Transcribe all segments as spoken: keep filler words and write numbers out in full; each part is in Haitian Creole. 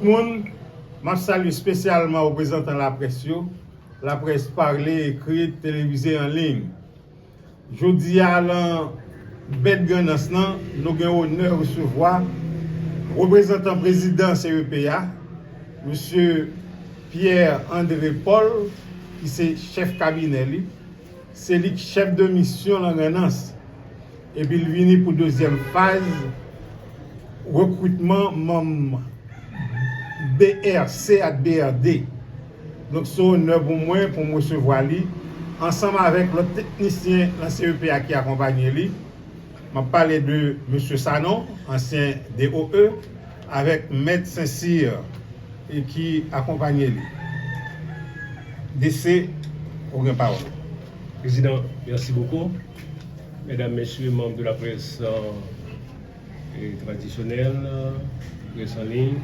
Moun, m ap salye espesyalman reprezantan laprès yo, laprès pale, ekri, televize, an liy. Jodi a, lan bèt Grandans lan, nou gen onè resevwa reprezantan prezidan C E P a, mesye Pierre André Paul, ki se chèf kabinè li. Se li k chèf de misyon lan Grandans. Epi l vini pou dezyèm faz rekritman manm B R C ak B R D. Donk, se onè pou mwen pou m resevwa li, ansanm avèk lòt teknisyen lan C E P a ki akonpanye li. M ap pale de mesye Sanon, ansyen D O E, avèk mèt Saint-Cyr e ki akonpanye li. D C, ou gen pawòl. Président, merci beaucoup. Mesdames, Messieurs, membres de la presse, euh, traditionnelle, presse en ligne,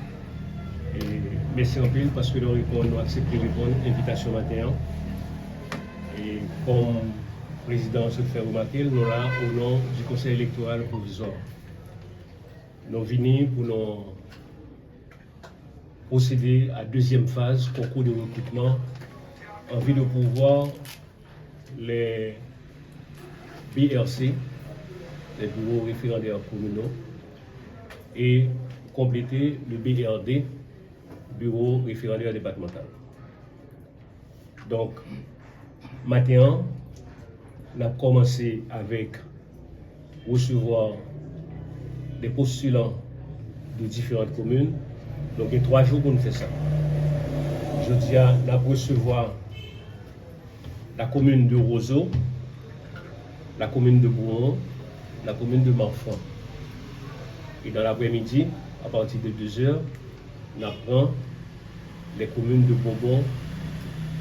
e mèsi anpil paske nou reponn, nou aksepte reponn envitasyon maten an. E kòm prezidan sot fè remake l, nou la o non di Konsèy Elektoral Pwovizwa. Nou vini pou nou pwosede a dezyèm faz konkou de rekritman an vi de pouvwa les B R C, les bureaux référendaires communaux, et compléter le B R D, bureau référendaire départemental. Donk, maten an, n ap kòmanse avèk resevwa de postilan de diferan komin. Donk, gen twa jou pou n fè sa. Jodi a, n ap resevwa la commune de Roseau, la commune de Beaumont, la commune de Marfranc. Et dans l'après-midi, à partir de deux heures, n ap pran les communes de Bourbon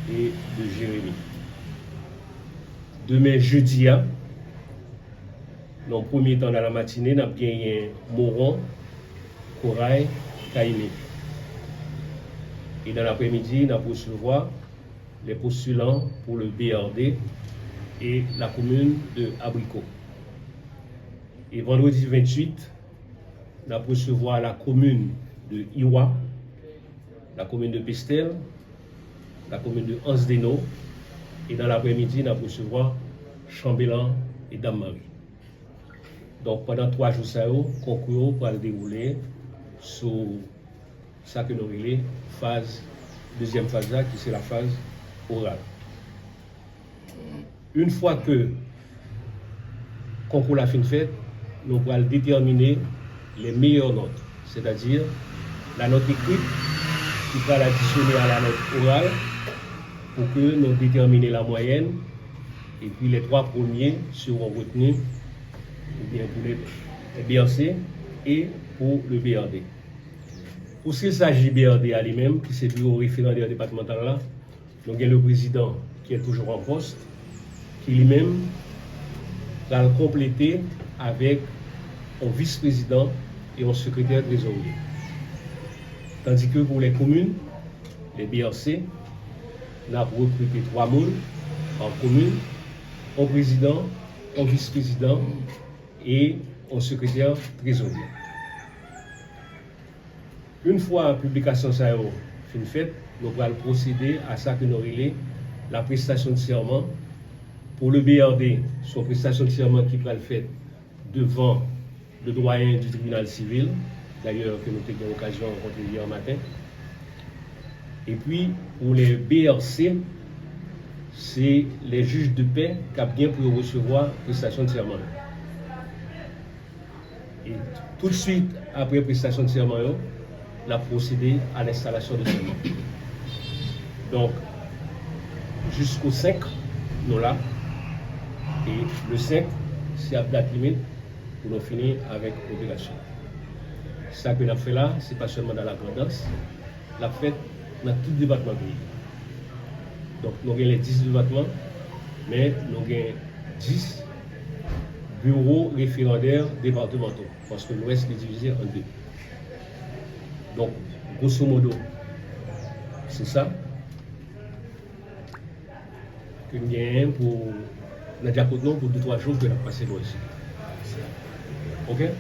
et de Jérémie. Demen, jedi a, nan premye tan nan la matinée, n ap genyen Moron, Koray, Kayimé. Et dans l'après-midi, n ap resevwa les postulants pour le B R D et la commune de Abricot. Et vendredi vingt-huit, n ap resevwa la commune de Iwa, la commune de Pestel, la commune de Anse des Noms, et dans l'après-midi, n ap resevwa Chanbelan et Dame Marie. Donk, pandan twa jou sa yo, konkou yo pral dewoule sou sa ke nou rele faz, dezyèm faz la, ki se la faz oral. Yon fwa ke konkou la fin fèt, nou pral detèmine les meilleures notes, c'est-à-dire la note écrite ki pral adisyone a la note orale pou ke nou detèmine la moyenne, et puis les trois premiers seront retenus, ou bien pour les B R C et pour le B R D. Pour s'il s'agit B R D a li menm, ki se bureau référendaire départemental la, nou gen le président qui est toujours en poste, ki li menm pral konplete avèk yon vis-prezidan e yon sekretè trezorye. Tandis que pour les communes, les B R C, n ap rekrite twa moun pa komin, yon prezidan, yon vis-prezidan e yon sekretè trezorye. Yon fwa piblikasyon sa yo fin fèt, nou pral pwosede a sa ke nou rele la prestation de serment. Pou le B R D, se yon prestasyon de serment ki pral fèt devan le doyen du tribunal civil, dayè ke nou te gen okazyon rankontre yè maten. Epi, pou le B R C, se les juges de paix k ap gen pou yo resevwa prestasyon de serment yo. E toutswit apre prestasyon de serman yo, n ap pwosede a lenstalasyon de serman. Donk, jisko senk, nou la. E le senk, se ap dat limit pou nou fini avèk operasyon. Sa ke n ap fè la, se pa sèlman nan Lagrandans, l ap fèt nan tout depatman peyi a. Donk, nou gen les dix départements, men nou gen dix bureaux référendaires départementaux, paske Lwès li divize an de. Donk, grosso modo, se sa ke n genyen pou nan dyakout nou pou de twa jou ke n ap pase bò isi. Oke?